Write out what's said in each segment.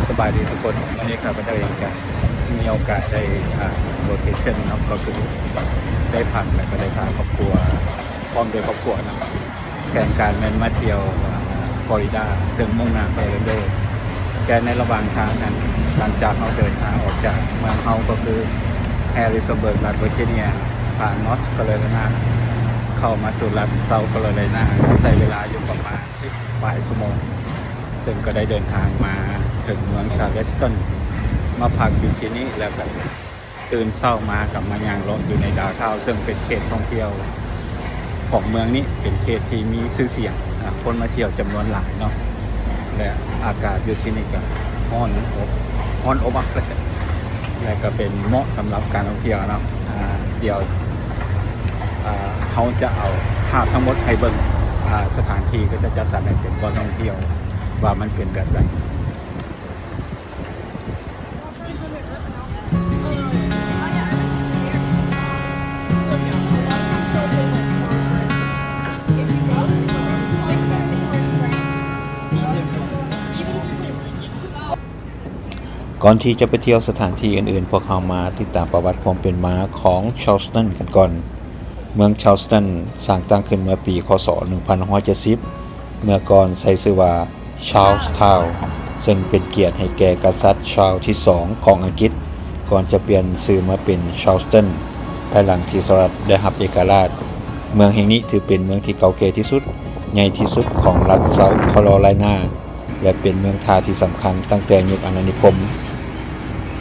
ສະບາຍດີທຸກຄົນ, ວັນນີ້ຂ້າພະເຈົ້າເອງກະມີໂອກາດໄດ້ ອ່າ ເວີເຄເຊິນເນາະ, ກໍຄືໄດ້ພັກ ແລະ ກໍໄດ້ພາຄອບຄົວ ພ້ອມດ້ວຍຄອບຄົວເນາະ. ແຜນການແມ່ນມາທ່ຽວ ອ່າ ຟລໍຣິດາ ເຊິ່ງມຸ່ງໜ້າໄປອໍແລນໂດ. ແຕ່ໃນລະຫວ່າງທາງນັ້ນ ຫຼັງຈາກເຮົາເດີນທາງອອກຈາກເມືອງເຮົາ ກໍຄືແຮຣິສເບີກ ລັດເວີຈິເນຍ, ຜ່ານນອດຄາໂຣໄລນາ ເຂົ້າມາສູ່ລັດເຊົາຄາໂຣໄລນາ ໃຊ້ເວລາຢູ່ປະມານສິບປາຍຊົ່ວໂມງ, ເຊິ່ງກໍໄດ້ເດີນທາງມາເຖິງເມືອງຊາເລັສຕັນ ມາພັກຢູ່ທີ່ນີ້ ແລ້ວກໍຕື່ນເຊົ້າມາກໍມາຍ່າງເລາະຢູ່ໃນດາວທາວ ເຊິ່ງເປັນເຂດທ່ອງທ່ຽວຂອງເມືອງນີ້, ເປັນເຂດທີ່ມີຊື່ສຽງ, ອາ ຄົນມາທ່ຽວຈຳນວນຫຼາຍເນາະ ແລະ ອາກາດຢູ່ທີ່ນີ້ກໍຮ້ອນອົບ ຮ້ອນອົບອັກ ແລະ ແລະກໍເປັນເໝາະສຳລັບການທ່ອງທ່ຽວເນາະ. ອາ ດຽວ ອາ ເຮົາຈະເອົາພາບທັງໝົດໃຫ້ເບິ່ງ, ອາ ສະຖານທີ່ກໍຈະຈັດສັນໃຫ້ເປັນບ່ອນທ່ອງທ່ຽວ ວ່າມັນເປັນແບບໃດ. ກ່ອນທີ່ຈະໄປທ່ຽວສະຖານທີ່ອື່ນໆ, ພວກເຮົາມາຕິດຕາມປະຫວັດຄວາມເປັນມາຂອງຊາລສຕັນກັນກ່ອນ. ເມືອງຊາລສຕັນສ້າງຕັ້ງຂຶ້ນເມື່ອປີ ຄ.ສ. ໜຶ່ງພັນຫົກຮ້ອຍເຈັດສິບ ເມື່ອກ່ອນໃຊ້ຊື່ວ່າ Charlestown ເຊິ່ງເປັນກຽດໃຫ້ແກ່ກະສັດ Charles ທີສອງ ຂອງອັງກິດ ກ່ອນຈະປ່ຽນຊື່ມາເປັນ Charleston ພາຍຫຼັງທີ່ສະຫະລັດໄດ້ຮັບເອກະລາດ. ເມືອງແຫ່ງນີ້ຖືເປັນເມືອງທີ່ເກົ່າແກ່ທີ່ສຸດ, ໃຫຍ່ທີ່ສຸດຂອງລັດ South Carolina ແລະ ເປັນເມືອງທ່າທີ່ສຳຄັນຕັ້ງແຕ່ຍຸກອານານິຄົມ.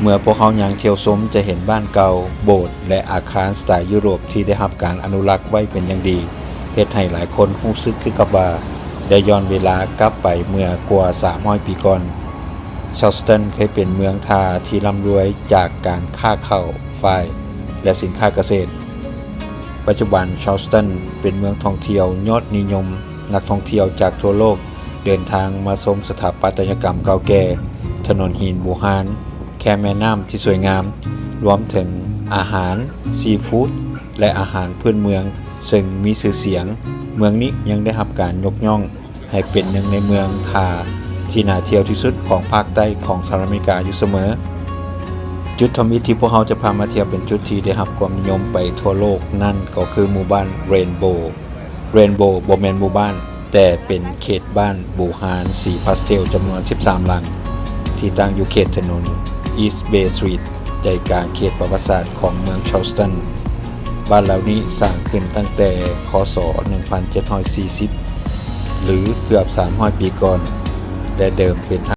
ເມື່ອພວກເຮົາຍ່າງທ່ຽວຊົມຈະເຫັນບ້ານເກົ່າ, ໂບດ ແລະ ອາຄານສະໄຕຢູໂຣບທີ່ໄດ້ຮັບການອະນຸລັກໄວ້ເປັນຢ່າງດີ, ເຮັດໃຫ້ຫຼາຍຄົນຮູ້ສຶກຄືກັບວ່າໄດ້ຍ້ອນເວລາກັບໄປເມື່ອກວ່າສາມຮ້ອຍປີກ່ອນ. ຊາລສຕັນເຄີຍເປັນເມືອງທ່າທີ່ລ່ຳລວຍຈາກການຄ້າເຂົ້າ, ຝ້າຍ ແລະ ສິນຄ້າກະເສດ. ປັດຈຸບັນ ຊາລສຕັນເປັນເມືອງທ່ອງທ່ຽວຍອດນິຍົມ, ນັກທ່ອງທ່ຽວຈາກທົ່ວໂລກເດີນທາງມາຊົມສະຖາປັດຕະຍະກຳເກົ່າແກ່, ຖະໜົນຫີນບູຮານ, ແຄມແມ່ນ້ຳທີ່ສວຍງາມ, ລວມເຖິງອາຫານຊີຟູດ ແລະ ອາຫານພື້ນເມືອງເຊິ່ງມີຊື່ສຽງ. ເມືອງນີ້ຍັງໄດ້ຮັບການຍົກຍ້ອງໃຫ້ເປັນໜຶ່ງໃນເມືອງທ່າທີ່ໜ້າທ່ຽວທີ່ສຸດຂອງພາກໃຕ້ຂອງສະຫະລັດອາເມລິກາຢູ່ສະເໝີ. ຈຸດທຳອິດທີ່ພວກເຮົາຈະພາມາທ່ຽວເປັນຈຸດທີ່ໄດ້ຮັບຄວາມນິຍົມໄປທົ່ວໂລກນັ້ນກໍຄືໝູ່ບ້ານ Rainbow. Rainbow ບໍ່ແມ່ນໝູ່ບ້ານ, ແຕ່ເປັນເຂດບ້ານບູຮານສີພາສເທວຈຳນວນສິບສາມຫຼັງ ທີ່ຕັ້ງຢູ່ເຂດຖະໜົນ East Bay Street ໃຈກາງເຂດປະຫວັດສາດຂອງເມືອງຊາລສຕັນ. ບ້ານເຫຼົ່ານີ້ສ້າງຂຶ້ນຕັ້ງແຕ່ ຄ.ສ. ໜຶ່ງພັນເຈັດຮ້ອຍສີ່ສິບ ຫຼື ເກືອບສາມຮ້ອຍປີກ່ອນ ແລະ ເດີມເປັນທ່